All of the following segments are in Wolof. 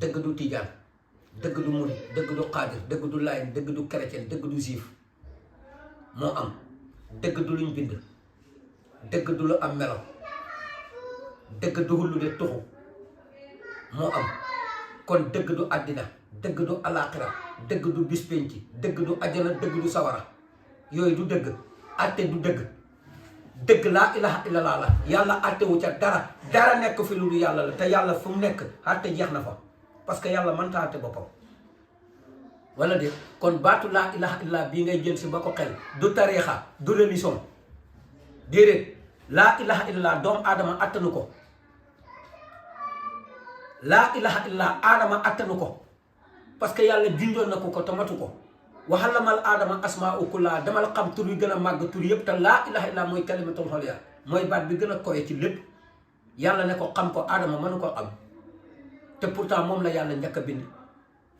dëgg du tijaan dëgg du murid dëgg du xaadir dëgg du layen dëgg du chrétien dëgg du juif moo am dëgg du luñ bind dëgg du lu am melo dëgg du lu de tuxu moo am kon dëgg du àddina dëgg du alaaxira dëgg du bis penc dëgg du ajana dëgg du sawara yooyu du dëgg atte du dëgg dëgg laa ilaha illallah la yàlla atte wu ca dara nekk fi lu du yàlla la te yàlla fu mu nekk atte jeex na fa parce que yàlla mënta atte boppam wala de kon baatu laa ilaha illallah bii ngay jël si ba ko xel du tariixa du religion déedéet laa ilaha illallah doomu aadama attanu ko laa ilaha illallah aadama attanu ko parce que yàlla bindoon na ko te matu ko waxalamal aadama asmaa kullaa damal xam tur yi gën a màgg tur yëpp te laa ilaha illallah mooy kalimatul xoliya mooy baat bi gën a koye ci lépp yàlla ne ko xam ko aadama mënu ko am te pourtant moom la yàlla njëkk a bind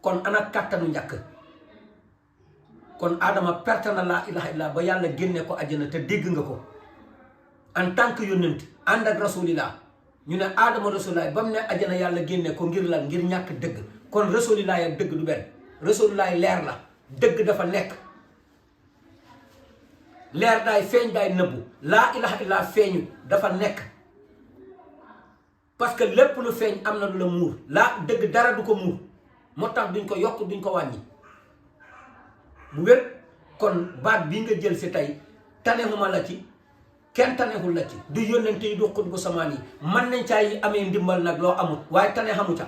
kon ana kàttanu njëkk kon aadama perte na laa ilaha illallah ba yàlla génne ko àjjana te dégg nga ko en tant que yónnent ànd ak rasulillah ñu ne aadama rasulillah ba mu ne àjjana yàlla génne ko ngir lan ngir ñàkk dëgg kon rasulillah ak dëgg du benn rasulillah leer la dëgg dafa nekk leer daay feeñ daay nëbbu laa ilaha illallah feeñu dafa nekk parce que lépp lu feeñ am na lu la muur laa dëgg dara du ko muur moo tax duñ ko yokk duñ ko wàññi bu wér kon baat bii nga jël si tey tanewuma la ci kenn tanewul la ci du yónnente yi du xut bu samaan yi man nañ caa yi amee ndimbal nag loo amul waaye tane xamu ca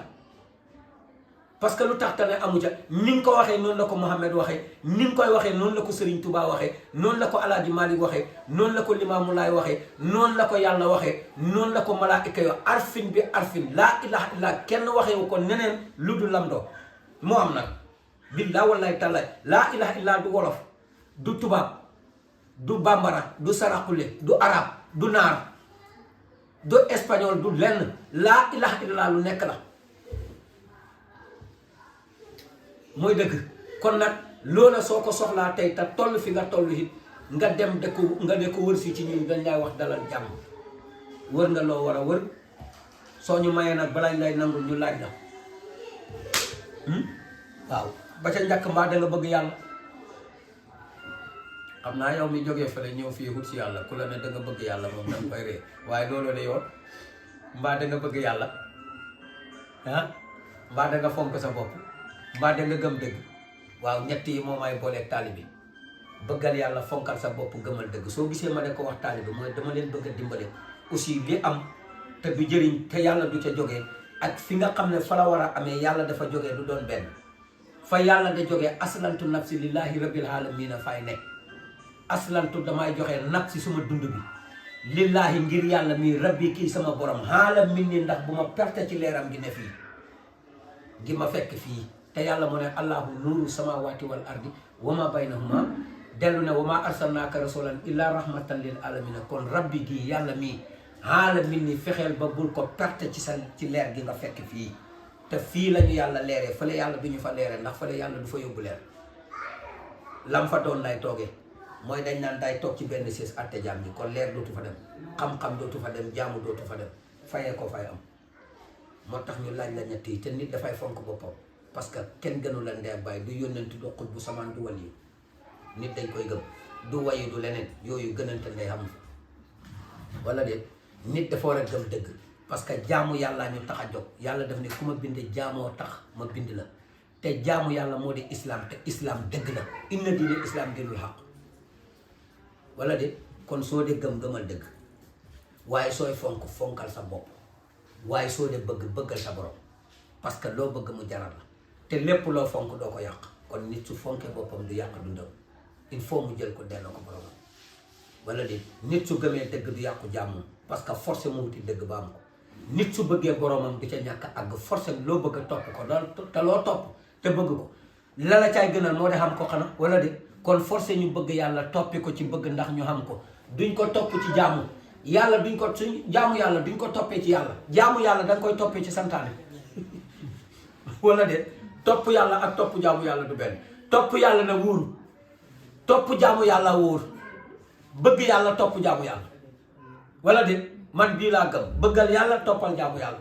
parce que lu tax tane amu ca ni nga ko waxee noonu la ko Mohamed waxee ni nga koy waxee noonu la ko Serigne Touba waxee noonu la ko Alaaji Malick waxee noonu la ko Limaamu Laay waxee noonu la ko yàlla waxee noonu la ko malaayika yo arfin bi arfin laa ilaha illa kenn waxewu ko neneen lu du lam doo moo am nag billaa wallahi taala laa ilaha illa du wolof du tubaab du bambara du saraxule du arab du naar du espagnol du lenn laa ilaha illa lu nekk la mooy dëgg kon nag loola soo ko soxlaa tey te toll fi nga toll it nga dem de ko nga de ko wër si ci ñun dañ lay wax dalal jàmm wër nga loo war a wër soo ñu mayee nag balaa ngay nangul ñu laaj la waaw ba ca njëkk mbaa da nga bëgg yàlla xam naa yow mi jógee fële ñëw fii wut si yàlla ku la ne da nga bëgg yàlla moom da nga koy ree waaye loolu de yoon mbaa da nga bëgg yàlla ah mbaa da nga fonk sa bopp mbaa da nga gëm dëgg waaw ñett yi moom ay booleeg taalibi bëggal yàlla fonkal sa bopp gëmal dëgg soo gisee ma ne ko wax taalibi mooy dama leen bëgg a dimbale aussi li am te du jëriñ te yàlla du ca jógee ak fi nga xam ne fa la war a amee yàlla dafa jógee du doon benn fa yàlla da jógee aslantu nafsi lillahi rabbil alamina fay nekk aslantu damay joxe nag si suma dund bi lillahi ngir yàlla mi rabbi kii sama borom xaala min ni ndax bu ma perte ci leeram gi ne fii gi ma fekk fii te yàlla mu ne allahu nuuru samawati wal ardi wa ma baynahuma dellu ne wa ma arsalnaaka rasulan illa rahmatan lil alamina kon rabbi gi yàlla mii xaala min ni fexeel ba bul ko perte ci leer gi nga fekk fii te fii la ñu yàlla leeree fële yàlla du ñu fa leeree ndax fële yàlla du fa yóbbu leer lam fa doon lay toogee mooy dañ naan day toog ci benn siis atte jaam bi kon leer dootu fa dem xam-xam dootu fa dem jaamu dootu fa dem fayee ko fay am moo tax ñu laaj la ñett yi te nit dafay fonk boppam parce que kenn gënu la ndee bàyyi du yónnanti du xut bu samaan du wali nit dañ koy gëm du wayu du leneen yooyu gënante ndey xamul wala de nit dafa war a gëm dëgg parce que jaamu yàllaa ñu tax a jóg yàlla daf ne ku ma bind jaamoo tax ma bind la te jaamu yàlla moo di islam te islam dëgg la inna diine islam dinul xaq wala de kon soo de gëm-gëmal dëgg waaye sooy fonk fonkal sa bopp waaye soo de bëggal sa borom parce que loo bëgg mu jaral la te lépp loo fonk doo ko yàq kon nit su fonkee boppam du yàq dundam il faut mu jël ko delloo ko borom wala de nit su gëmee dëgg du yàqu jàmmam parce que forcé mu wuti dëgg ba am ko nit su bëggee boromam du ca ñàkk àgg forcé loo bëgg a topp ko te loo topp te bëgg ko la la caay gënal moo de xam ko xanaa wala de kon forcé ñu bëgg yàlla toppi ko ci bëgg ndax ñu xam ko duñ ko topp ci jaamu yàlla duñ ko suñ jaamu yàlla duñ ko toppee ci yàlla jaamu yàlla danga koy toppee ci santaane wala de topp yàlla ak topp jaamu yàlla du benn topp yàlla na wóoru topp jaamu yàlla wóor bëgg yàlla topp jaamu yàlla wala de man bii laa gëm bëggal yàlla toppal jaamu yàlla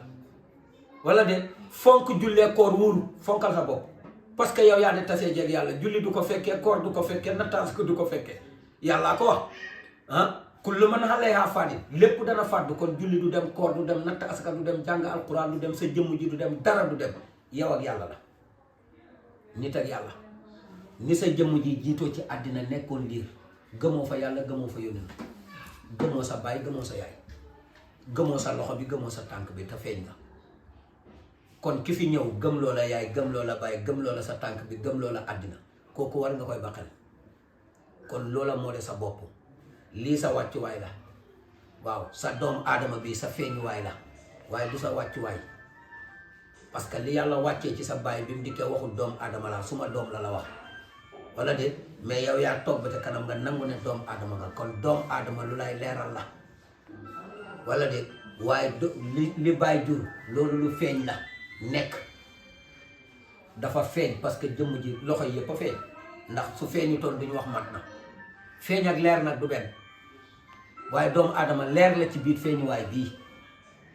wala de fonk jullee koor wóoru fonkal sa bopp parce que yow yaa ne tasee jeg yàlla julli du ko fekkee koor du ko fekkee nattaas ko du ko fekkee yàllaa ko wax kullu man alayha faanin lépp dana fàddu kon julli du dem koor du dem natt asaka du dem jàng alquran du dem sa jëmm ji du dem dara du dem yow ak yàlla la nit ak yàlla ni sa jëmm ji jiitoo ci àddina nekkoon liir gëmoo fa yàlla gëmoo fa yónent gëmoo sa baay gëmoo sa yaay gëmoo sa loxo bi gëmoo sa tànk bi te feeñ nga kon ki fi ñëw gëm loola yaay gëm loola baay gëm loola sa tànk bi gëm loola àddina kooku war nga koy baqal kon loola moo de sa bopp lii sa wàccuwaay la waaw sa doom aadama bi sa feeñuwaay la waaye du sa wàccuwaay parce que li yàlla wàccee ci sa baay bi mu dikkee waxul doom aadama la suma doom la wax wala déet mais yow yaa toog ba te kanam nga nangu ne doom aadama nga kon doom aadama lu lay leeral la wala déet waaye li baay jur loolu lu feeñ la nekk dafa feeñ parce que jëmm ji loxo yëpp a feeñ ndax su feeñu toon duñu wax mat na feeñ ak leer nag du benn waaye doomu aadama leer la ci biir feeñuwaay bii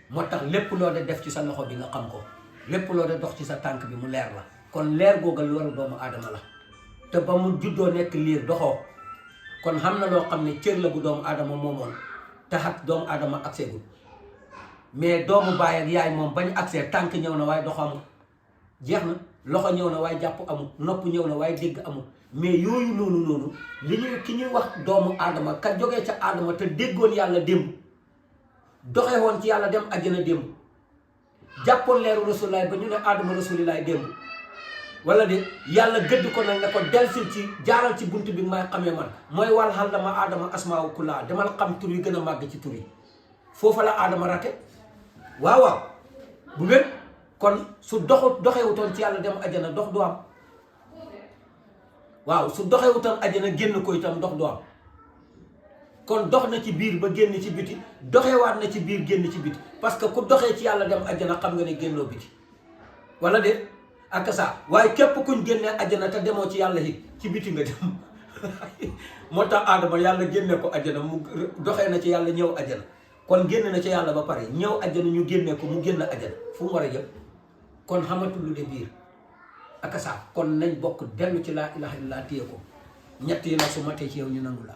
moo tax lépp loo de def ci sa loxo bi nga xam ko lépp loo de dox ci sa tànk bi mu leer la kon leer googa lu waru doomu aadama la te ba mu juddoo nekk liir doxoo kon xam na loo xam ne cër la bu doomu aadama moomoon taxat doomu aadama accès gul mais doomu baay ak yaay moom bañ accès tànk ñëw na waaye dox amul jeex na loxo ñëw na waaye jàpp amul nopp ñëw na waaye dégg amul mais yooyu noonu li ñuy ki ñuy wax doomu aadama ka jógee ca aadama te déggoon yàlla démb doxee woon ci yàlla dem àjjana démb jàppoon leeru rasulilaay ba ñu ne aadama rasulilaay démb wala de yàlla gëdd ko nag ne ko delsil ci jaaral ci bunt bi may xamee man mooy wal xal dama aadama asmaawu kullaa demal xam tur yi gën a màgg ci tur yi foofa la aadama rate waaw bu ngeen kon su doxewutoon ci yàlla dem àjjana dox du am waaw su doxewutoon àjjana génn ko itam dox du am kon dox na ci biir ba génn ci biti doxewaat na ci biir génn ci biti parce que ku doxee ci yàlla dem àjjana xam nga ne génnoo biti wala de ak sa waaye képp kuñ génnee àjjana te demoo ci yàlla it ci biti nga dem moo tax aadama yàlla génne ko àjjana mu doxee na ci yàlla ñëw àjjana kon génn na ci yàlla ba pare ñëw àjjana ñu génne ko mu génn àjjana fu mu war a jëm kon xamatul lu de biir ak sa kon nañ bokk dellu ci laa ilaha illallah téye ko ñett yi nag su matee ci yow ñu nangu la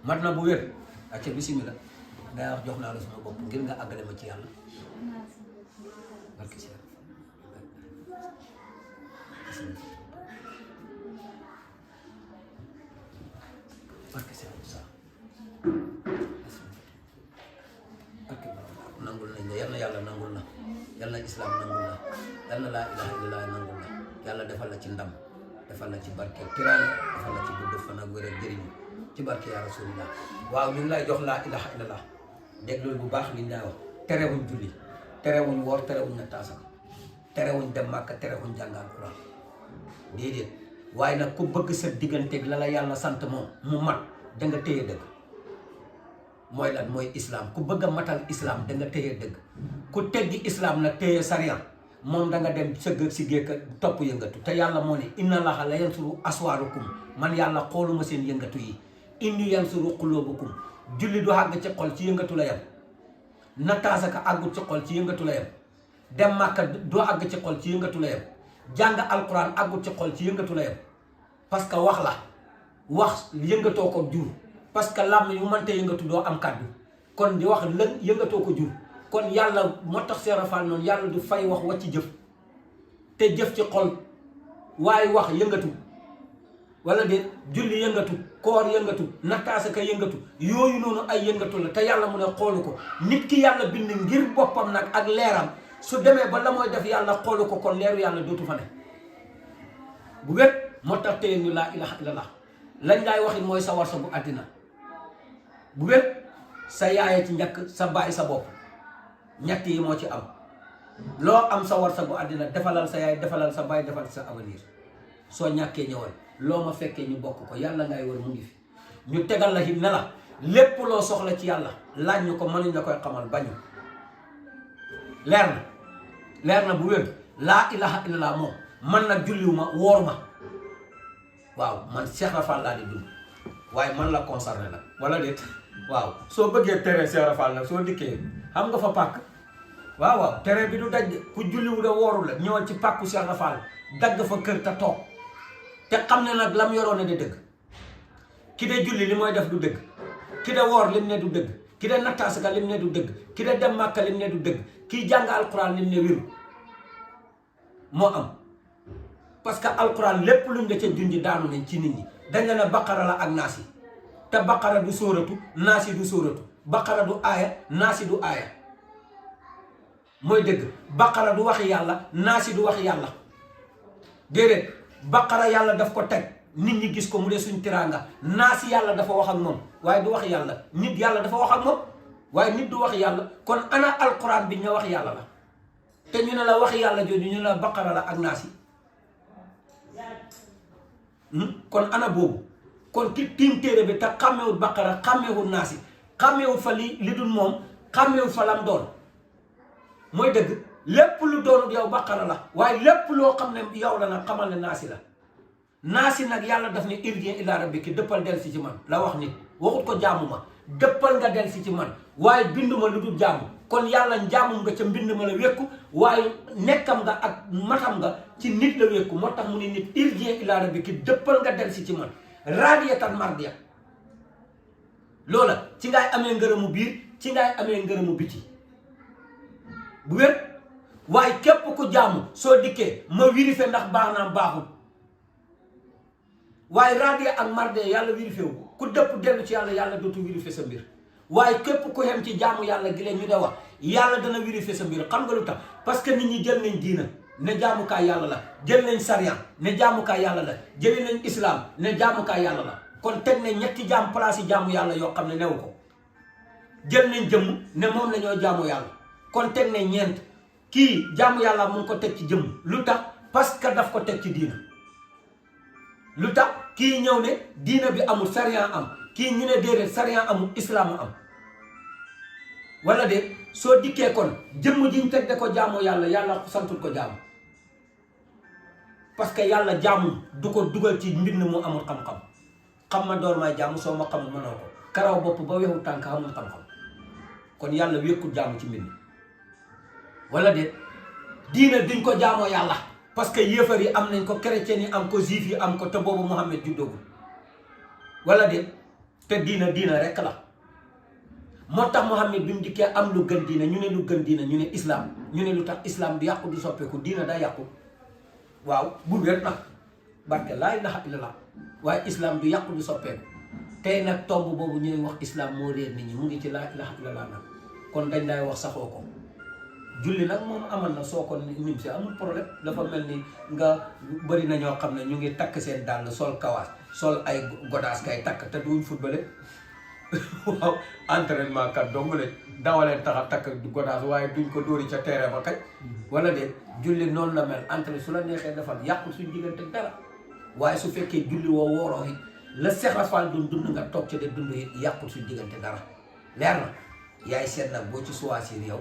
mat na bu wér acca bismillah ngay wax jox naa la sama bopp ngir nga àggale ma ci yàlla barke nangul nañ la yal na yàlla nangul na yal na islam nangul na yal na laa ilaha illallah nangul na yàlla defal la ci ndam defal la ci barke tiraanga defal la ci gudd fan ak wér ak jëriñu ci barke yaa rasulillah waaw ñu ngi lay jox laa ilaha illallah déglul bu baax liñ lay wax terewuñ julli terewuñ woor terewuñ na taasaka terewuñ dem màkka terewuñ jàng alquran déedéet waaye nag ku bëgg sa digganteeg la la yàlla sant moom mu mat da nga téye dëgg mooy lan mooy islam ku bëgg a matal islam da nga téye dëgg ku teggi islam nag téye sariya moom da nga dem sëgg si géeka topp yëngatu te yàlla moo ne inna allaha la yansuru aswaarukum man yàlla xooluma seen yëngatu yi inni yansuru qulubukum julli du àgg ci xol ci yëngatu la yem nataasaka àggul ci xol ci yëngatu la yem dem màkka du àgg ci xol ci yëngatu la yem jàng alquran àggul ci xol ci yëngatu la yem parce que wax la wax yëngatoo ko jur parce que làmm yu mënta yëngatu doo am kàddu kon di wax lën yëngatoo ko jur kon yàlla moo tax seerafal noonu yàlla du fay wax wacc jëf te jëf ci xol waaye wax yëngatu wala de julli yëngatu koor yëngatu nattaasaka yëngatu yooyu noonu ay yëngatu la te yàlla mu ne xoolu ko nit ki yàlla bind ngir boppam nag ak leeram su demee ba la mooy def yàlla xoolu ko kon leeru yàlla dootu fa ne bu wét moo tax téye ñu laa ilaha illallah lañ laay waxi mooy sa warsa bu àddina bu wét sa yaaya ci njëkk sa baay sa bopp ñett yi moo ci am loo am sa warsa bu àddina defalal sa yaay defalal sa baay defal sa avenir soo ñàkkee ñëwal loo ma fekkee ñu bokk ko yàlla ngay war mu ngi fi ñu tegal la it ne la lépp loo soxla ci yàlla laaj ñu ko mënuñ la koy xamal bañu leer na bu wér laa ilaha illallah moom man nag julliwuma wooruma waaw man Cheikh Rafal laa di dund waaye man la concerné nag wala déet waaw soo bëggee tere Cheikh Rafal nag soo dikkee xam nga fa pàkk waaw waaw terrain bi du daj ku julliwu da wooru la ñëwal ci pàkku Cheikh Rafal dagg fa kër te toog te xam ne nag lam yoroon ne dëgg ki de julli li mooy def du dëgg ki de woor lim ne du dëgg ki de nattaasaka lim ne du dëgg ki de dem màkka lim ne du dëgg kii jàng alquran lim ne wéru moo am parce que alquran lépp luñ da ca junji daanu nañ ci nit ñi dañ la ne baqara la ak naas yi te baqara du sóoratu naas yi du sóoratu baqara du aaya naas yi du aaya mooy dëgg baqara du waxi yàlla naas yi du waxi yàlla déedéet baqara yàlla daf ko teg nit ñi gis ko mu dee suñ tiraanga naas yàlla dafa wax ak moom waaye du wax yàlla nit yàlla dafa wax ak moom waaye nit du wax yàlla kon ana alquran bi ñu wax yàlla la te ñu ne la wax yàlla jooju ñu ne la baqara la ak naas yi kon ana boobu kon ki tiim téere bi te xàmmewut baqara xàmmewut naas yi xàmmewut fa li dul moom xàmmewut fa lam doon mooy dëgg lépp lu doonut yow baqara la waaye lépp loo xam ne yow la nag xamal ne naasi la naasi nag yàlla daf ne irji ila rabbiki dëppal del si ci man la wax nit waxut ko jaamu ma dëppal nga del si ci man waaye bindu ma lu dul jaamu kon yàlla njaamum nga ca mbind ma la wékku waaye nekkam nga ak matam nga ci nit la wékku moo tax mu ne nit irji ila rabbiki dëppal nga del si ci man raadiyatan mardiya loola ci ngay amee ngërëmu biir ci ngay amee ngërëmu biti bu wér waaye képp ku jaamu soo dikkee ma vérifié ndax baax naam baaxul waaye raadiya ak mardiya yàlla vérifié wu ku dëpp dellu ci yàlla yàlla dootu vérifié sa mbir waaye képp ku xem ci jaamu yàlla gi leen ñu de wax yàlla dana vérifié sa mbir xam nga lu tax parce que nit ñi jël nañ diina ne jaamukaay yàlla la jël nañ sariya ne jaamukaay yàlla la jëli nañ islam ne jaamukaay yàlla la kon teg nañ ñetti jaam place yi jaamu yàlla yoo xam ne newu ko jël nañ jëmm ne moom la ñoo jaamu yàlla kon teg nañ ñeent kii jaamu yàlla mu ngi ko teg ci jëmm lu tax parce que daf ko teg ci diina lu tax kii ñëw ne diina bi amul sariya am kii ñu ne déedéet sariya amul islam am wala de soo dikkee kon jëmm jiñ teg de ko jaamu yàlla yàlla santul ko jaamu parce que yàlla jaamu du ko dugal ci mbind mu amul xam-xam xam ma door may jaamu soo ma xamul mënoo ko karaw bopp ba weexu tànk amul xam-xam kon yàlla wékkul jaamu ci mbind wala de diina duñ ko jaamoo yàlla parce que yéefar yi am nañ ko chrétien yi am ko juif yi am ko te boobu Muhammad juddoogul wala de te diina rek la moo tax Muhammad bi mu dikkee am lu gën diina ñu ne lu gën diina ñu ne islam ñu ne lu tax islam du yàqu du soppeeku diina daa yàqu waaw bu wér nag barke laa ilaha illallah waaye islam du yàqu du soppeeku tey nag tomb boobu ñuy wax islam moo réer nit ñi mu ngi ci laa ilaha illallah nag kon dañ lay wax saxoo ko julli nag moom amal na soo ko nim si amul problème dafa mel ni nga bëri na ñoo xam ne ñu ngi takk seen dàll sol kawaas sol ay godaas kay takk te duñ footballé waaw entraînement kat dong lañ dawaleen tax a takk godaas waaye duñ ko dóori ca terrain ba kay wala de julli noonu la mel entraîné su la neexee defal yàqul suñ diggante dara waaye su fekkee julli woo wooroo it la Seex Rafal dund nga toog ca de dund it yàqul suñ diggante dara leer na yaay seet nag boo ci choisir yow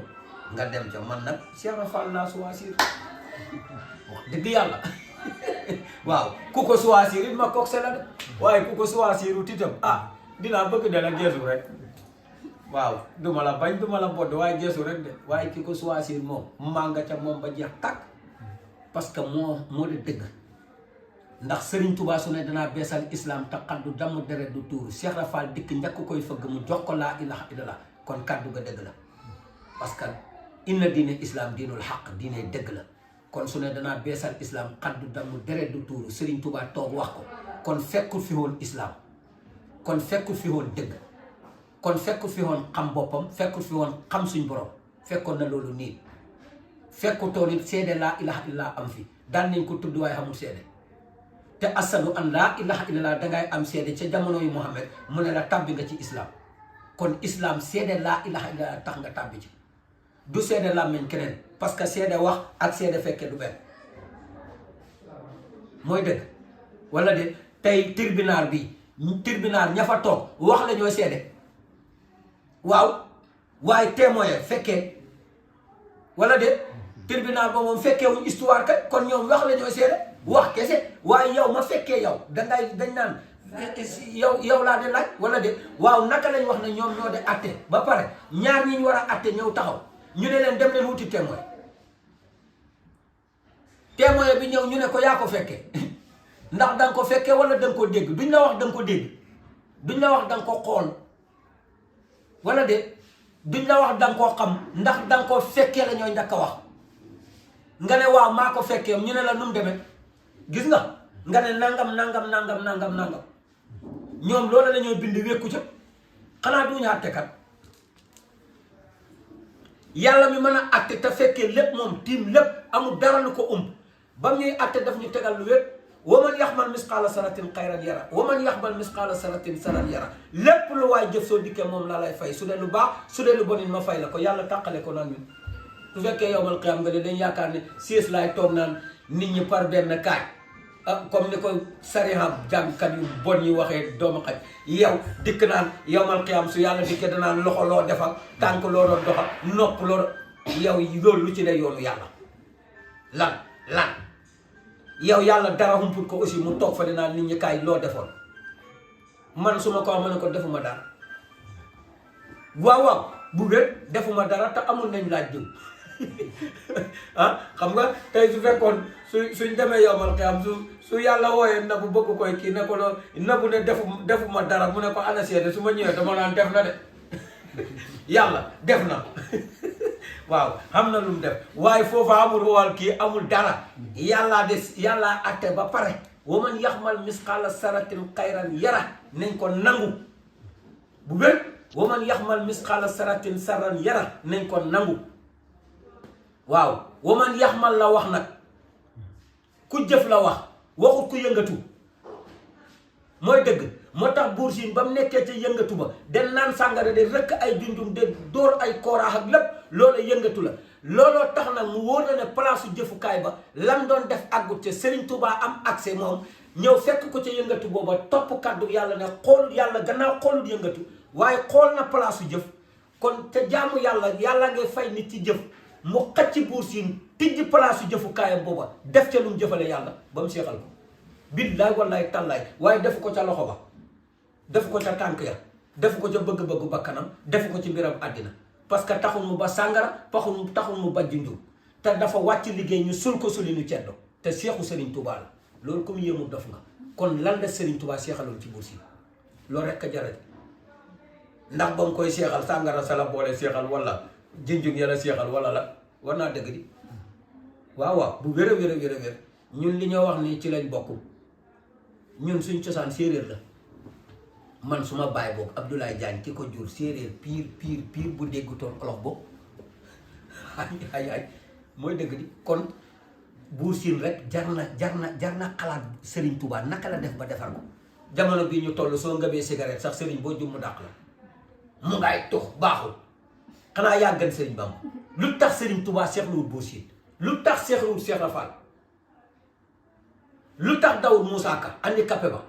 nga dem ca man nag Seex Rafal laa choisir wax dëgg yàlla waaw ku ko choisir it ma kook se la de waaye ku ko choisir ut itam dinaa bëgg de la geesu rek waaw duma la bañ duma la bodd waaye geesu rek de waaye ki ko choisir moom maa nga ca moom ba jeex tàkk parce que moo di dëgg ndax Serigne Touba su ne danaa beesal islam te kaddu damm deret du tuuru Seex Rafal dikk njëkk koy fëgg mu jox ko laa ilaha illallah kon kaddu ga dëgg la parce que inna diine islam diinul xaq diine dëgg la kon su ne danaa beesal islam kaddu damm deret du tuuru Serigne Touba toog wax ko kon fekkul fi woon islam kon fekkul fi woon dëgg kon fekkul fi woon xam boppam fekkul fi woon xam suñ borom fekkoon na loolu nii fekkutoon it seede laa ilaha illallah am fi daan nañ ko tudd waaye xamul seede te asadu an laa ilaha illallah dangay am seede ca jamono yu Muhammad mu ne la tàbbi nga ci islam kon islam seede laa ilaha illallah tax nga tàbbi ci du seede làmmiñ keneen parce que seede wax ak seede fekke du benn mooy dëgg wala de tey tribunal ña fa toog wax la ñooy seede waaw waaye témoin fekkee wala de tribunal ba moom fekkee wuñ histoire kat kon ñoom wax la ñooy seede wax kese waaye yow ma fekkee yow dañ naan yow laa de laaj wala de waaw naka lañ wax ne ñoom ñoo de atte ba pare ñaar ñi ñu war a atte ñëw taxaw ñu ne leen dem leen wuti témoin bi ñëw ñu ne ko yaa ko fekkee ndax da nga ko fekkee wala da nga ko dégg duñ la wax da nga ko dégg duñ la wax da nga ko xool wala de duñ la wax da nga koo xam ndax da nga ko fekkee la ñooy njëkk a wax nga ne waaw maa ko fekkee ñu ne la nu mu demee gis nga ne nangam ñoom loolu la ñoo bind wékku ca xanaa duñu àttekat yàlla mi mën a àtte te fekkee lépp moom tiim lépp amul dara lu ko ba ñuy àtte daf ñu tegal lu wér wa man yaxmal misqaala saratin xayran yara wa man yaxmal misqaala saratin saran yara lépp lu waay jëf soo dikkee moom laa lay fay su dee lu baax su dee lu bon it ma fay la ko yàlla tàqale ko naan ñun su fekkee yowmal qiyaam nga de dañ yaakaar ne siis laay toog naan nit ñi par benn kaaj comme ni ko sariha jàngkat yu bon yi waxee doomu xaj yow dikk naan yowmal qiyaam su yàlla dikkee danaan loxo loo defal tànk loo doon doxal nopp loo yow loolu lu ci ne yoonu yàlla lan yow yàlla dara humput ko aussi mu toog fa dinaa nit ñi kaay loo defoon man su ma ko wax ma ne ko defuma dara waaw bu wér defuma dara te amul nañ laaj diw xam nga tey su fekkoon suñ demee yowmal xiyaam su yàlla wooyee Nabou bëgg koy kii ne ko loolu Nabou ne defuma dara mu ne ko ana seede su ma ñëwee dama naan def na de yàlla def na waaw xam na lu mu def waaye foofu amul wowal kii amul dara yàllaa atte ba pare wa man yaxmal misqaala saratin xayran yara nañ ko nangu bu wér wa man yaxmal misqaala saratin sarran yara nañ ko nangu waaw wa man yaxmal la wax nag ku jëf la wax waxut ku yëngatu mooy dëgg moo tax Buur Siin ba mu nekkee ca yëngatu ba den naan sàngara de rëkk ay junjum de dóor ay kooraax ak lépp loolu yëngatu la looloo tax nag mu wóor na ne place su jëfukaay ba lam doon def àggut ca Serigne Touba am accès moom ñëw fekk ko ca yëngatu booba topp kàddu yàlla ne xool yàlla gannaaw xoolut yëngatu waaye xool na place su jëf kon te jaamu yàlla ngay fay nit ci jëf mu xacc Buur Siin tijji place su jëfukaayam booba def ca lu mu jëfale yàlla ba mu seexal ko billaay wallaay tallaay waaye defu ko ca loxo ba defu ko ca tànk ya defu ko ca bëgg-bëggu bakkanam defu ko ci mbiram àddina parce que taxul mu ba sàngara taxul mu ba junjum te dafa wàcc liggéey ñu sul ko sulinu ceddo te seexu Serigne Touba la loolu comme yéemu dof nga kon lan la Serigne Touba seexaloon ci Buur Siin loolu rek a jarat ndax ba mu koy seexal sàngara sa la boole seexal wala junjum ya la seexal wala la war naa dëgg di waaw bu wér a wér ñun li ñoo wax ni ci lañ bokk ñun suñ cosaan séeréer la man suma baay boobu Abdoulaye Diagne ki ko jur séeréer piir bu déggutoon olof boobu ay mooy dëgg di kon Buur Siin rek jar na xalaat Serigne Touba naka la def ba defar ko jamono bii ñu toll soo ngëbee cigarette sax Serigne boo jum mu dàq la mu ngay tux baaxul xanaa yàggan Serigne Bamba lu tax Serigne Touba seexluwut Buur Siin lu tax seexluwut Cheikh Rafal lu tax Daoud Moussa Ka handicapé ba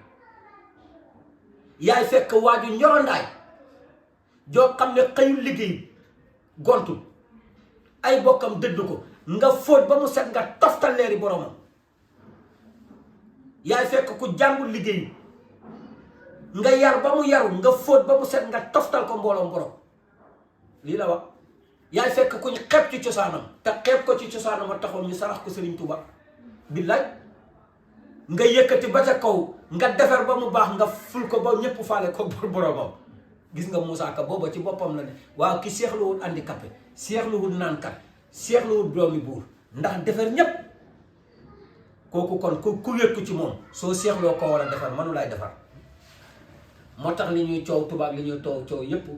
yaay fekk waaju ñorondaay joo xam ne xëyul liggéey gontul ay bokkam dëdd ko nga fóot ba mu set nga toftal leeri boromam yaay fekk ku jàngul liggéey nga yar ba mu yaru nga fóot ba mu set nga toftal ko mbooloom borom lii la wax yaay fekk kuñ xeeb ci cosaanam te xeeb ko ci cosaanam a taxoon ñu sarax ko Serigne Touba billaay nga yëkkati ba ca kaw nga defar ba mu baax nga ful ko ba ñëpp faale ko boromam gis nga Moussa Ka booba ci boppam la ne waaw ki seexluwul handicapé seexluwul naankat seexluwul doomi buur ndax defar ñépp kooku kon ku wékku ci moom soo seexloo ko war a defar mënu laay defar moo tax li ñuy coow Touba ak li ñuy coow yépp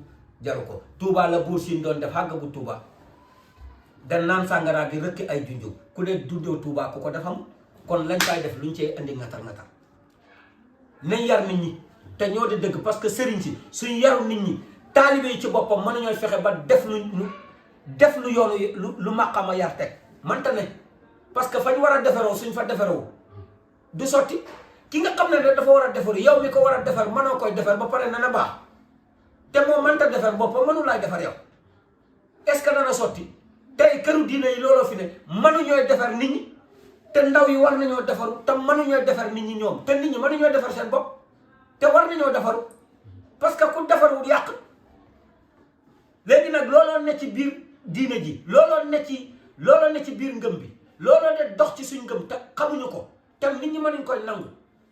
jaru ko Touba la Buur Siin doon def xàgg bu Touba dan naan sàngara di rëkki ay junju ku ne dundoo Touba ku ko defam kon lañ fay def luñ cee indi ngatar nañ yar nit ñi te ñoo di dëgg parce que sëriñ si suñ yaru nit ñi taalibe yi ci boppam mën nañoo fexe ba def lu yoonu lu màqama yar teg manta ne parce que fañ war a defaroo suñ fa defaroo du sotti ki nga xam ne dafa war a defaru yow mi ko war a defar mënoo koy defar ba pare na baax te moom mënta defar boppam mënu laay defar yow est-ce que dana sotti tey këru diine yi looloo fi ne mënuñooy defar nit ñi te ndaw yi war nañoo defaru te mënuñoo defar nit ñi ñoom te nit ñi mënuñoo defar seen bopp te war nañoo defaru parce que ku defarul yàq léegi nag looloo ne ci biir diine ji looloo ne ci biir ngëm bi looloo de dox ci suñ ngëm te xamuñu ko te nit ñi mënuñ koy nangu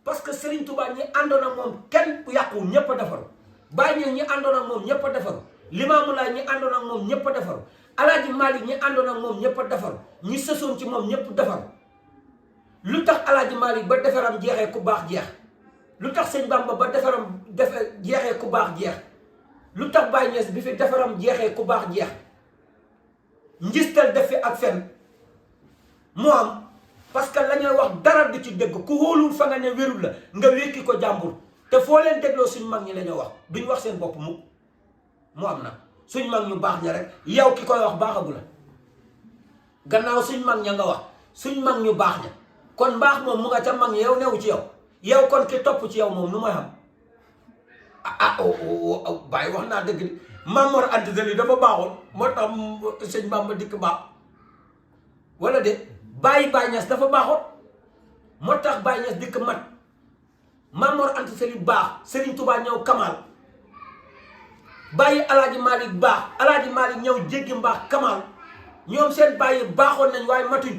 parce que Serigne Touba ñi àndoon ak moom kenn yàquwul ñëpp a defaru Baye Niass ñi àndoon ak moom ñëpp a defaru Limaamu Laay ñi àndoon ak moom ñëpp a defaru Alaaji Malick ñi àndoon ak moom ñëpp a defaru ñi sësoon ci moom ñëpp defaru lu tax Alaaji Malick ba defaram jeexee ku baax jeex lu tax sëñ Bamba ba defaram jeexee ku baax jeex lu tax Baye Niass bi fi defaram jeexee ku baax jeex njistal def fi ak fen moo am parce que la ñuy wax dara du ci dëgg ku hóolul fa nga ne wérul la nga wékki ko jàmbur te foo leen dégloo suñ mag ñi la ñoo wax duñ wax seen bopp mukk mu am na suñ mag ñu baax ña rek yow ki koy wax baaxagu la gannaaw suñ mag ña nga wax suñ mag ñu baax ña kon mbaax moom mu nga ca mag ña yow newu ci yow kon ki topp ci yow moom nu may xam Baye wax naa dëgg di Maam Mor Anta Sali dafa baaxoon moo tax sëñ Bamba dikk baax wala de Baye Niass dafa baaxoon moo tax Baye Niass dikk mat Maam Mor Anta Sali baax Serigne Touba ñëw Kamal Baye Alaaji Malick baax Alaaji Malick ñëw jéggi mbaax Kamal ñoom seen bàyyi baaxoon nañ waaye matuñ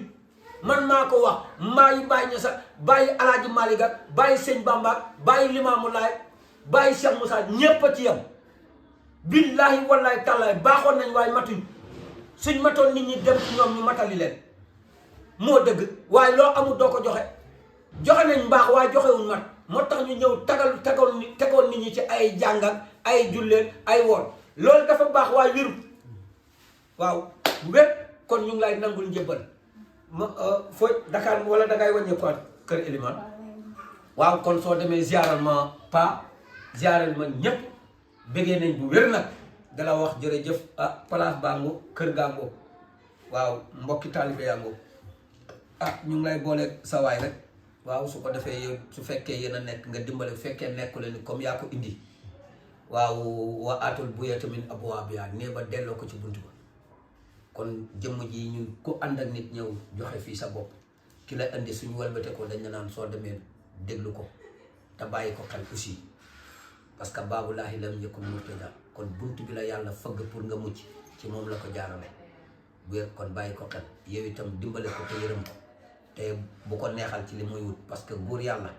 man maa ko wax maayi Baye Niass ak Baye Alaaji Malick ak Baye Sëñ Bamba ak Baye Limaamu Laay Baye Cheikh Moussa ñépp a ci yam billahi wallahi tallaay baaxoon nañ waaye matuñ suñ matoon nit ñi dem ci ñoom ñu matali leen moo dëgg waaye loo amul doo ko joxe nañ mbaax waaye joxewuñ mat moo tax ñu ñëw tegoon nit ñi ci ay jàngal ay julleen ay woon loolu dafa baax waaye wérut waaw wépp kon ñu ngi lay nangul njëbbal ma foo Dakar wala dangay wàññee ko kër Elimane waaw kon soo demee ziaral ma ziaral ma ñépp bëggee nañ bu wér nag dala wax jërëjëf place baango kër gaango waaw mbokki taalibe yaango ñu ngi lay boole sa waay rek waaw su ko defee yow su fekkee yéen a nekk nga dimbale bu fekkee nekku leen comme yaa ko indi waaw wa atul buya tamit abwaabiha nee ba delloo ko ci buntu ba kon jëmm ji ñun ku ànd ak nit ñëw joxe fii sa bopp ki la indi suñu walbate ko dañ naan soo demee déglu ko te bàyyi ko xel aussi parce que baabulaahi lam yakun murtada kon buntu bi la yàlla fëgg pour nga mucc ci moom la ko jaarale bu kon bàyyi ko xel yow itam dimbale ko te yërëm ko te bu ko neexal ci li muy wut parce que buur yàlla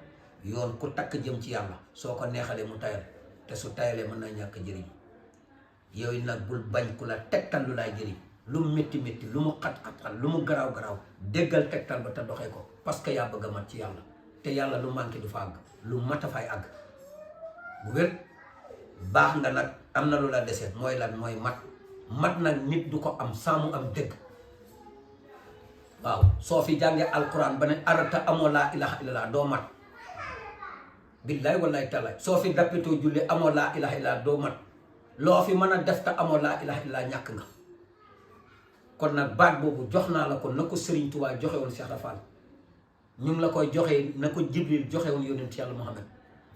yoon ku takk jëm ci yàlla soo ko neexalee mu tayal te su tayalee mën na ñàkk jëriñ yow it nag bul bañ ku la tegtal lu laay jëriñ lu mu métti métti lu mu xat-xat lu mu garaaw garaaw déggal tegtal ba te doxee ko parce que yaa bëgg a mat ci yàlla te yàlla lu manqué du fa àgg lu mat a fay àgg bu wér baax nga nag am na lu la desee mooy lan mooy mat nag nit du ko am saa mu am dëgg waaw soo fi jàngee alquran ba ne arata amoo laa ilaha illallah doo mat billaay wallaay tallaay soo fi dappetoo julli amoo laa ilaha illallah doo mat loo fi mën a def te amoo laa ilaha illallah ñàkk nga kon nag baat boobu jox naa la ko na ko Serigne Touba joxe woon Cheikh Rafal ñu ngi la koy joxee na ko Jibril joxe woon yonent yàlla Muhammad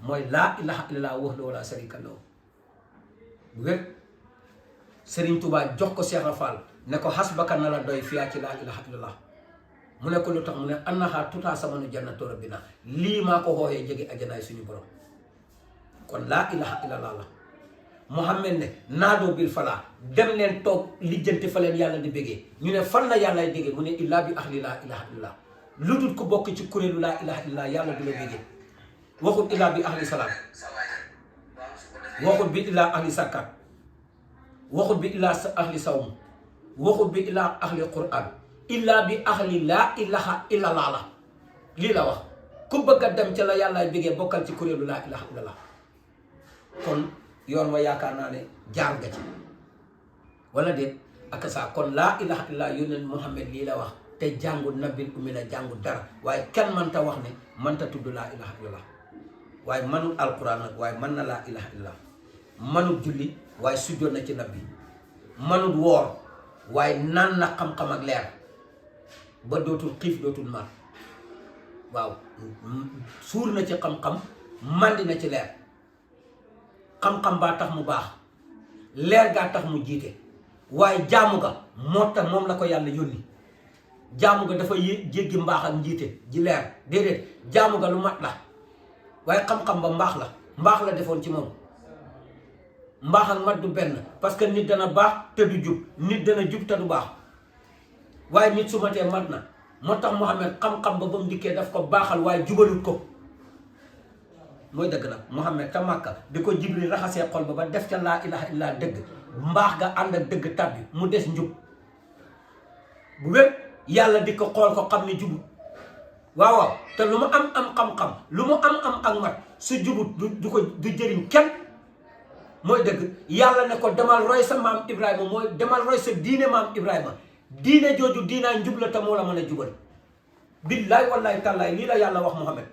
mooy laa ilaha illallah wahdahu laa sharika lahu bu wér Serigne Touba jox ko Cheikh Rafal ne ko hasbaka na la doy fiyaa ci laa ilaha illallah mu ne ko lu tax mu ne annaha tutaa samanu jannatu rabbina lii maa ko xooyee jege ajanaay suñu borom kon laa ilaha illallah la Muhammad ne naadoo bil falaa dem leen toog lijjanti fa leen yàlla di bégee ñu ne fan la yàllay bégee mu ne illaa bi ahli laa ilaha illallah lu dul ko bokk ci kuréelu laa ilaha illallah yàlla du la bégee waxut illaa bi ahli salaam waxut bi illaa ahli sakkat waxut bi illaa ahli sawm waxut bi illaa ahli quran illaa bi ahli laa ilaha illallah la lii la wax ku bëgg a dem ca la yàllaay bégee bokkal ci kuréelu laa ilaha illallah kon yoon wa yaakaar naa ne jaar nga ci wala déet ak saa kon laa ilaha illallah yónnent Muhammad lii la wax te jàngu nabil ummi la jàngu dara waaye kenn mënta wax ne mënta tudd laa ilaha illallah waaye manul alquran nag waaye mën na laa ilaha illallah manul julli waaye sujjoon na ci nabi manul woor waaye naan na xam-xam ak leer ba dootul xiif dootul mar waaw suur na ci xam-xam mandi na ci leer xam-xam baa tax mu baax leer gaa tax mu jiite waaye jaamu ga moo tax moom la ko yàlla yónni jaamu ga dafa jéggi mbaax ak njiite ji leer déedéet jaamu ga lu mat la waaye xam-xam ba mbaax la defoon ci moom mbaax ak mat du benn parce que nit dana baax te du jub nit dana jub te du baax waaye nit su matee mat na moo tax Muhammad xam-xam ba mu dikkee daf ko baaxal waaye jubalut ko mooy dëgg nag Muhammad ta Màkka di ko Jibril raxasee xol ba def ca laa ilaha illa dëgg mbaax ga ànd ak dëgg tàbbi mu des njub bu wér yàlla di ko xool ko xam ne jubut waaw te lu mu am xam-xam lu mu am ak mat su jubut du jëriñ kenn mooy dëgg yàlla ne ko demal roy sa maam Ibrahima mooy demal roy sa diine maam Ibrahima diine jooju diinaay njub la te moo la mën a jubal billaay wallaay tallaay lii la yàlla wax Muhammad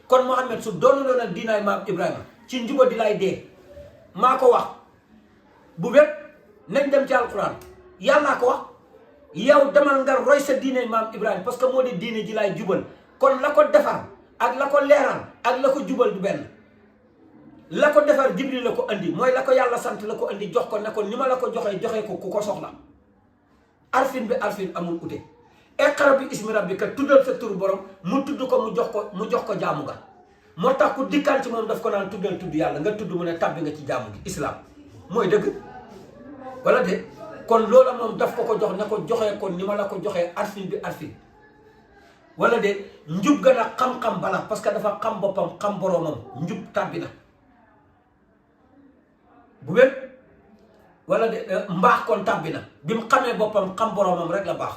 kon Muhammad su doonuloo nag diinaay maam Ibrahima ci njuba di lay dee maa ko wax bu wér nañ dem ci alquran yàllaa ko wax yow demal nga roy sa diine maam Ibrahima parce que moo di diine ji lay jubal kon la ko defar ak la ko leeral ak la ko jubal du benn la ko defar Jibril la ko andi mooy la ko yàlla sant la ko andi jox ko ne ko ni ma la ko joxee ko ku ko soxla arfin bi arfin amul ute iqra bi ismi rabbika tuddal sa tur borom mu tudd ko mu jox ko jaamu nga moo tax ku dikkaan ci moom daf ko naan tuddal tudd yàlla nga tudd mu ne tabbi nga ci jaamu gi islam mooy dëgg wala de kon loola moom daf ko jox ne ko joxee ko ni ma la ko joxee arfin bi arfin wala de njub ga nag xam-xam bala parce que dafa xam boppam xam boroomam njub tàbbi na bu wér wala de mbaax kon tàbbi na bi mu xamee boppam xam boroomam rek la baax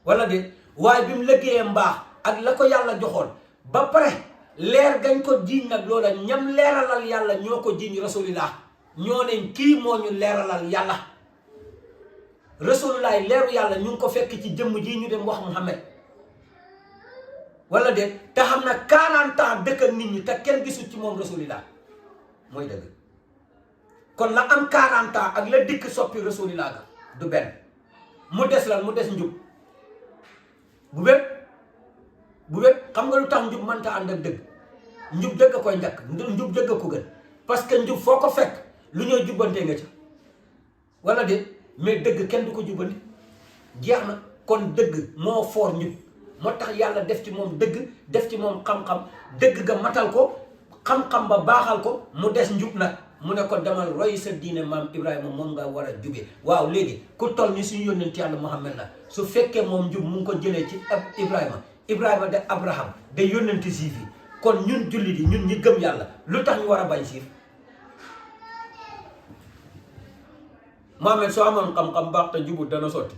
wala de waaye bi mu liggéeyee mbaax ak la ko yàlla joxoon ba pare leer gañ ko jiiñ nag loola ñam leeralal yàlla ñoo ko jiiñ rasulillah ñoo ne kii moo ñu leeralal yàlla rasulillah leeru yàlla ñu ngi ko fekk ci jëmm ji ñu dem wax Muhammad wala de te xam na 40 ans dëkk ak nit ñi te kenn gisul ci moom rasulillah mooy dëgg kon la am 40 ans ak la dikk soppi rasulillah ga du benn mu des lan mu des njub bu wér xam nga lu tax njub mënta ànd ak dëgg njub dëgg a koy njëkk njub dëgg a ko gën parce que njub foo ko fekk lu ñoo jubbantee nga ca wala de mais dëgg kenn du ko jubbanti jeex na kon dëgg moo foor njub moo tax yàlla def ci moom dëgg def ci moom xam-xam dëgg ga matal ko xam-xam ba baaxal ko mu des njub nag mu ne ko demal roy sa diine maam Ibrahima moom nga war a jube waaw léegi ku toll ni suñu yónnent yàlla Muhammad la su fekkee moom njub mu ngi ko jëlee ci Ibrahima de Abraham de yónnenti siif yi kon ñun jullit yi ñun ñi gëm yàlla lu tax ñu war a bañ siif Muhammad soo amoon xam-xam baax te jubut dana sotti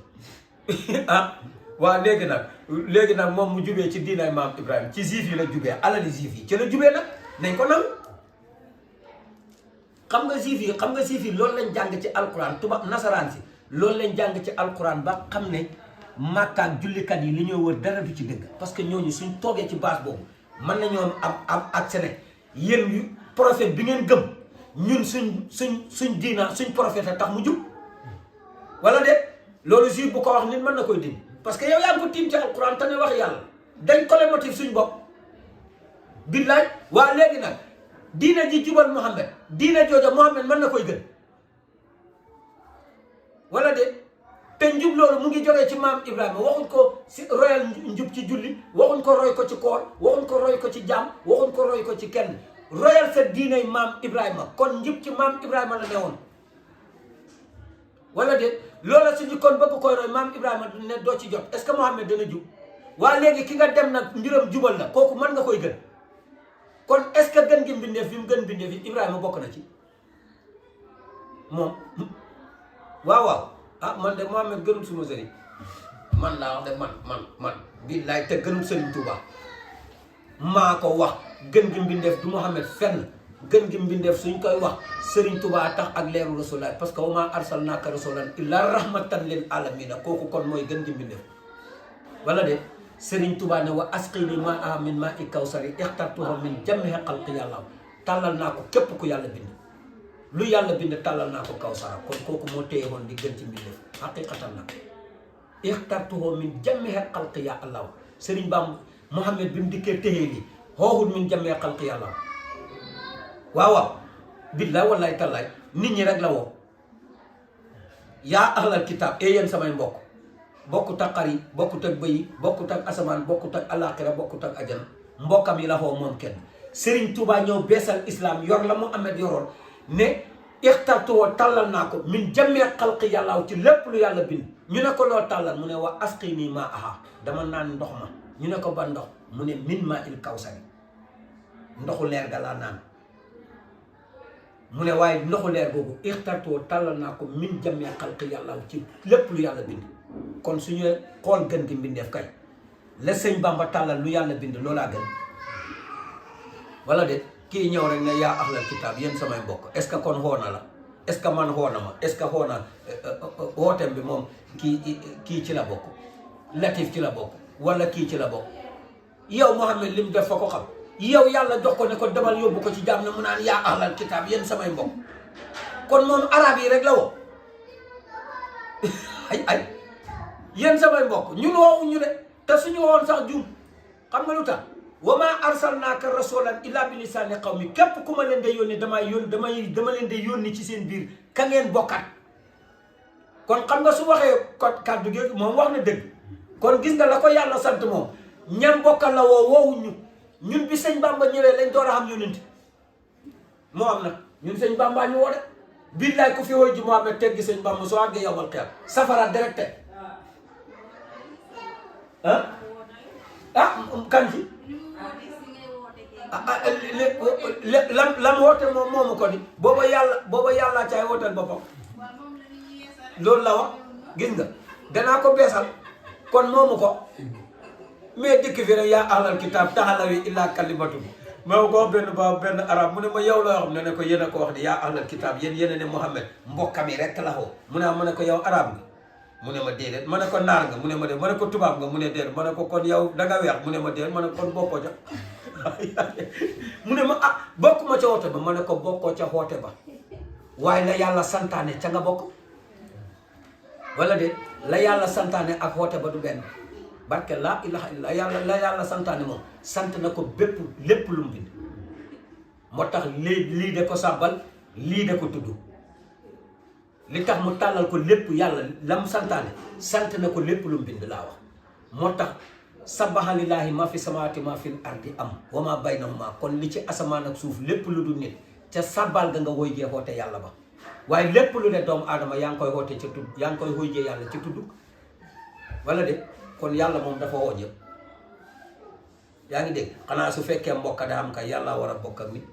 waaw léegi nag moom mu jubee ci diinaay maam Ibrahima ci siif yi la jubee alali siif yi ci la jubee nag nañ ko nangu xam nga siif yi loolu lañ jàng ci alquran tubaab nasaraan si loolu lañ jàng ci alquran ba xam ne Makka ak jullikat yi li ñoo wër dara du ci dëgg parce que ñooñu suñ toogee ci base boobu mën nañoo am ak sene yéen yu prophète bi ngeen gëm ñun suñ diina suñ prophète a tax mu jub wala de loolu juif bu ko wax nit mën na koy dindi parce que yow yaa ngi ko tiim ci alquran te ne wax yàlla dañ ko le motif suñ bopp billaay waa léegi nag diina ji jubal Muhammad diina jooja Muhammad mën na koy gën wala de te njub loolu mu ngi jógee ci maam Ibrahima waxuñ ko si royal njub ci julli waxuñ ko roy ko ci koor waxuñ ko roy ko ci jaam waxuñ ko roy ko ci kenn royal sa diinay maam Ibrahima kon njub ci maam Ibrahima la newoon wala de loola suñu kon bëgg koy roy maam Ibrahima ne doo ci jot est-ce que Muhammad dana jub waa léegi ki nga dem nag mbiram jubal la kooku mën nga koy gën kon est-ce que gën gi mbindeef bi mu gën mbindeef yi Ibrahima bokk na ci moom waaw man de Muhammad gënul suma sëriñ man laa wax de man billaay te gënul sëriñ Touba maa ko wax gën gi mbindeef du Muhammad fenn gën gi mbindeef suñ koy wax sëriñ Touba tax ak leeru rasulullah parce que wa maa arsalnaaka rasulan illa rahmatan lil alamina kooku kon mooy gën gi mbindeef wala de sëriñ Touba ne wa asqini maa min maa i kawsari ixtartuhu min jamihi xalqi yàlla tàllal naa ko képp ku yàlla bind lu yàlla bind tàllal naa ko kawsara kon kooku moo téye woon di gën ci mbindeef xaqiqatan nag ixtartuhu min jamihi xalqi ya allah sëriñ Bam Muhammad bi mu dikkee téye lii xooxul min jamihi xalqi ya allah waaw billaay wallaay tallaay nit ñi rek la woo yaa ahlal kitaab yéen samay mbokk bokkut ak xar yi bokkut ak bëy yi bokkut ak asamaan bokkut ak alaaxira bokkut ak ajana mbokkam yi la xoo moom kenn Serigne Touba ñëw beesal islam yor la Muhammad yoroon ne ixtartuwoo tàllal naa ko min jamee xalqi yàllaaw ci lépp lu yàlla bind ñu ne ko loo tàllal mu ne wa asqi nii maa aha dama naan ndox ma ñu ne ko ba ndox mu ne min maa il kawsari ndoxu leer ga laa naan mu ne waaye ndoxu leer googu ixtartuwoo tàllal naa ko min jamee xalqi yàllaaw ci lépp lu yàlla bind kon suñu xool gën gi mbindeef kay la sëñ Bamba tàllal lu yàlla bind loolaa gën wala de kii ñëw rek ne yaa ahlal kitaab yéen samay mbokk est-ce que kon xoona la est-ce que man xoona ma est-ce que xoona wooteem bi moom kii ci la bokk Latif ci la bokk wala kii ci la bokk yow Muhammad lim def fa ko xam yow yàlla jox ko ne ko demal yóbbu ko ci jaam ne mu naan yaa ahlal kitaab yéen samay mbokk kon moom arab yi rek la woo ay yéen samay mbokk ñun woowu ñu de te suñu woon sax juum xam nga lu tax wa maa arsalnaaka rasulan illa bi lisaani qawmi képp ku ma leen de yónni dama leen de yónni ci seen biir ka ngeen bokkat kon xam nga su waxee kàddu gi moom wax na dëgg kon gis nga la ko yàlla sant moom ñam bokkal la woowuñu ñun bi sëñ Bamba ñëwee lañ door a xam yónent moo am nag ñun sëñ Bamba ñu woo de billaay ku fi woy ji Muhammad teggi sëñ Bamba soo àggee yowmal xiyaam safara directe kan ci lam woote moom moomu ko ni booba yàlla caay wooteel boppam loolu la wax gis nga danaa ko beesal kon moomu ko mais dikk fi rek yaa ahlal kitaab taxalawi illaa kalimatu moo ko benn arab mu ne ma yow loo xam ne ko yéen a ko wax di yaa ahlal kitaab yéen a ne Muhammad mbokkam yi rek la xoo mu ne ma ne ko yow arab nga mu ne ma déedéet ma ne ko naar nga mu ne ma déedéet ma ne ko tubaab nga mu ne déedéet ma ne ko kon yow danga weex mu ne ma déedéet ma ne ko kon bokkoo ca mu ne ma bokkuma ca woote ba ma ne ko bokkoo ca woote ba waaye la yàlla santaane ca nga bokk wala de la yàlla santaane ak woote ba du benn barke laa ilaha illa la yàlla santaane moom sant na ko lépp lu mu bind moo tax lii de ko sàbbal lii de ko tudd li tax mu tàllal ko lépp yàlla la mu santaane sant na ko lépp lu mu bind laa wax moo tax sabbaha lillaahi ma fi samawaati ma fi ardi am wa ma baynahuma kon li ci asamaan ak suuf lépp lu dul nit ca sabbal ga nga woy jee xoote yàlla ba waaye lépp lu ne doomu aadama yaa ngi koy xoote ca tudd yaa ngi koy woy jee yàlla ci tudd wala de kon yàlla moom dafa woo ñëpp yaa ngi dégg xanaa su fekkee mbokk daa am kay yàlla war a bokk ak nit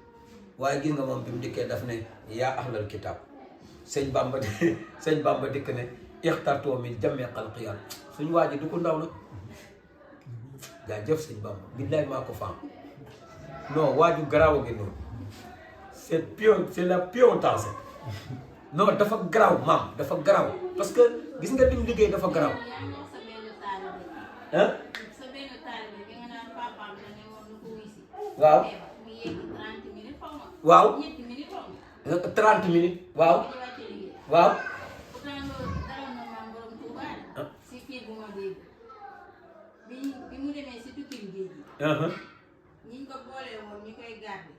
waaye gis nga moom bi mu dikkee daf ne yaa ahlal kitaab sëñ Bamba dikk ne ixtartoo min jamee xalqi yàlla suñu waa ji du ko ndaw nag yaa jëf sëñ Bamba billaay maa ko faam non waaju garaaw gi noonu c'est la piontaise non dafa garaaw maam dafa garaaw parce que gis nga lim liggéey dafa garaaw ah waaw waaw 30 minutes waaw waaw bi mu demee si tukki géej gi. ñi ko boole woon ñu koy garde.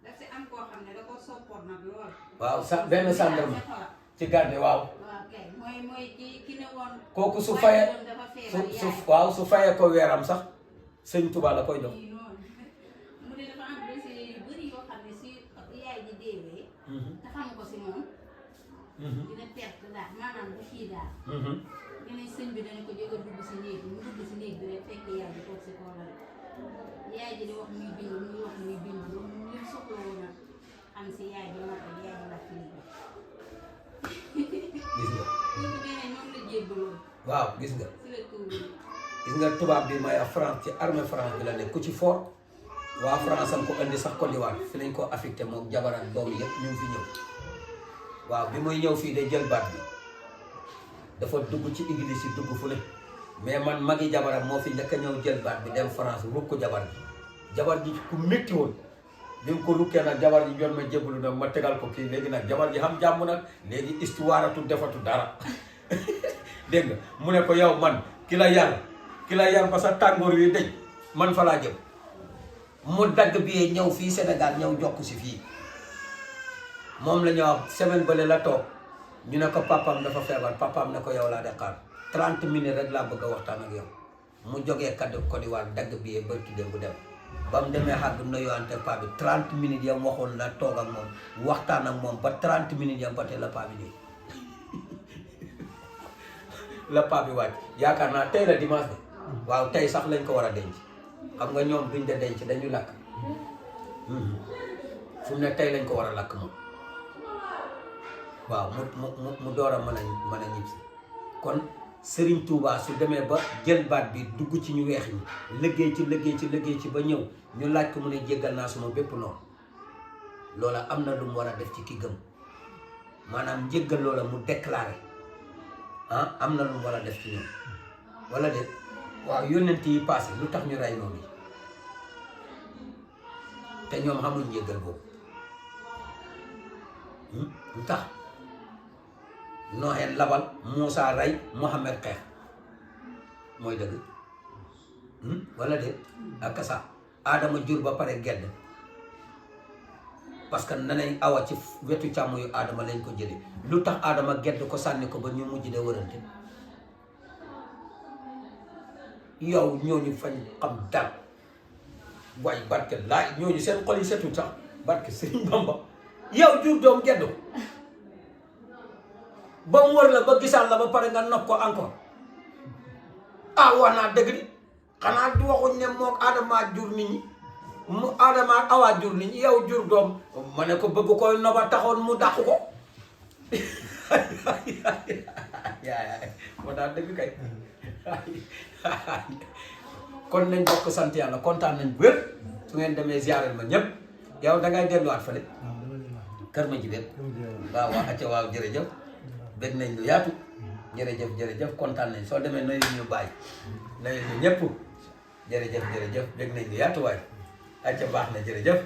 daf si am koo xam ne da ko soppoon nag lool. waaw benn gendarme ci garde waaw. waaw kay mooy ki ne woon. kooku su fayee su fayee ko weeram sax sëñ Tuba la koy jox. mu ne dafa am dossier yu bëri yoo xam ne si yaay ji deewee. te xam ko si moom. dina perte daal maanaam bu kii daal. ñeneen sëñ bi dana ko jóg a dugg si néeg bi mu dugg si néeg bi rek fekk yaay ji toog si kaw la yaay ji di wax muy bind muy wax muy bind ba mu leen soxla woon a xam si yaay ji moo tax yaay ji la fii gis nga. ñu beneen ñoom la jébbaloo. waaw gis nga. si la tuub gis nga tubaab bi may a France ci armée France bi la nekk ku ci fort waa France am ko indi sax Côte d'Ivoire fi lañ ko affecté moom jabaran doom yëpp ñu ngi fi ñëw waaw bi muy ñëw fii day jël baat bi dafa dugg ci église yi dugg fu ne mais man magi jabaram moo fi njëkk a ñëw jël baat bi dem France rukk jabar ji ku métti woon bi mu ko rukkee nag jabar ji jot ma jébbalu nag ma tegal ko kii léegi nag jabar ji xam jàmm nag léegi histoire atu defatu dara dégg nga mu ne ko yow man ki la yar ba sa tàngoor wi dëj man fa laa jëm mu dagg bi ñëw fii Sénégal ñëw jokk si fii moom la ñëw semaine bële la toog ñu ne ko papaam dafa feebar papaam ne ko yow laa de xaar 30 minutes rek laa bëgg a waxtaan ak yow mu jógee kaddu Côte d'Ivoire dagg bi ba tuddee bu dem ba mu demee xàgg nuyuwante paa bi 30 minutes yam waxoon la toog ak moom waxtaan ak moom ba 30 minutes yam ba tey la paa bi dee la paa bi wàcc yaakaar naa tey la dimanche de waaw tey sax lañ ko war a denc xam nga ñoom duñ de denc dañu lakk fu mu ne tey lañ ko war a lakk moom waaw mu door a mën a ñibbisi kon Serigne Touba su demee ba jël baat bi dugg ci ñu weex ñi liggéey ci ba ñëw ñu laaj ko mu ne jéggal naa suma bépp noonu loola am na lu mu war a def ci ki gëm maanaam jéggal loola mu déclaré am na lu mu war a def ci ñoom wala de waaw yónnent yi passé lu tax ñu rey noonu yi te ñoom xamuñ jéggal boobu lu tax Nooxeen labal Muusa rey Muhammad xeex mooy dëgg wala de ak sa Adama jur ba pare gedd parce que nanay Awa ci wetu càmm yu Adama lañ ko jële lu tax Adama gedd ko sànni ko ba ñu mujj de wërante yow ñooñu fañ xam dara waaye barke laay ñooñu seen xol yi setul sax barke Sëriñ Bamba yow jur doom gedd ko ba mu wër la ba gisaan la ba pare nga nopp ko encore wax naa dëgg di xanaa du waxuñ ne mook Adama jur nit ñi mu Adama Awa jur nit ñi yow jur doom ma ne ko bëgg koy noba taxoon mu dàq ko yaay moo daal dëgg kay kon nañ bokk sant yàlla kontaan nañ wér su ngeen demee ziaral ma ñëpp yow dangay delluwaat fële kër ma ji bépp waaw acca waaw jërëjëf bëgg nañ lu yaatu jërëjëf kontaan nañ soo demee nuyu ñu bàyyi nuyu ñu ñëpp jërëjëf bëgg nañ lu yaatu waay acca baax na jërëjëf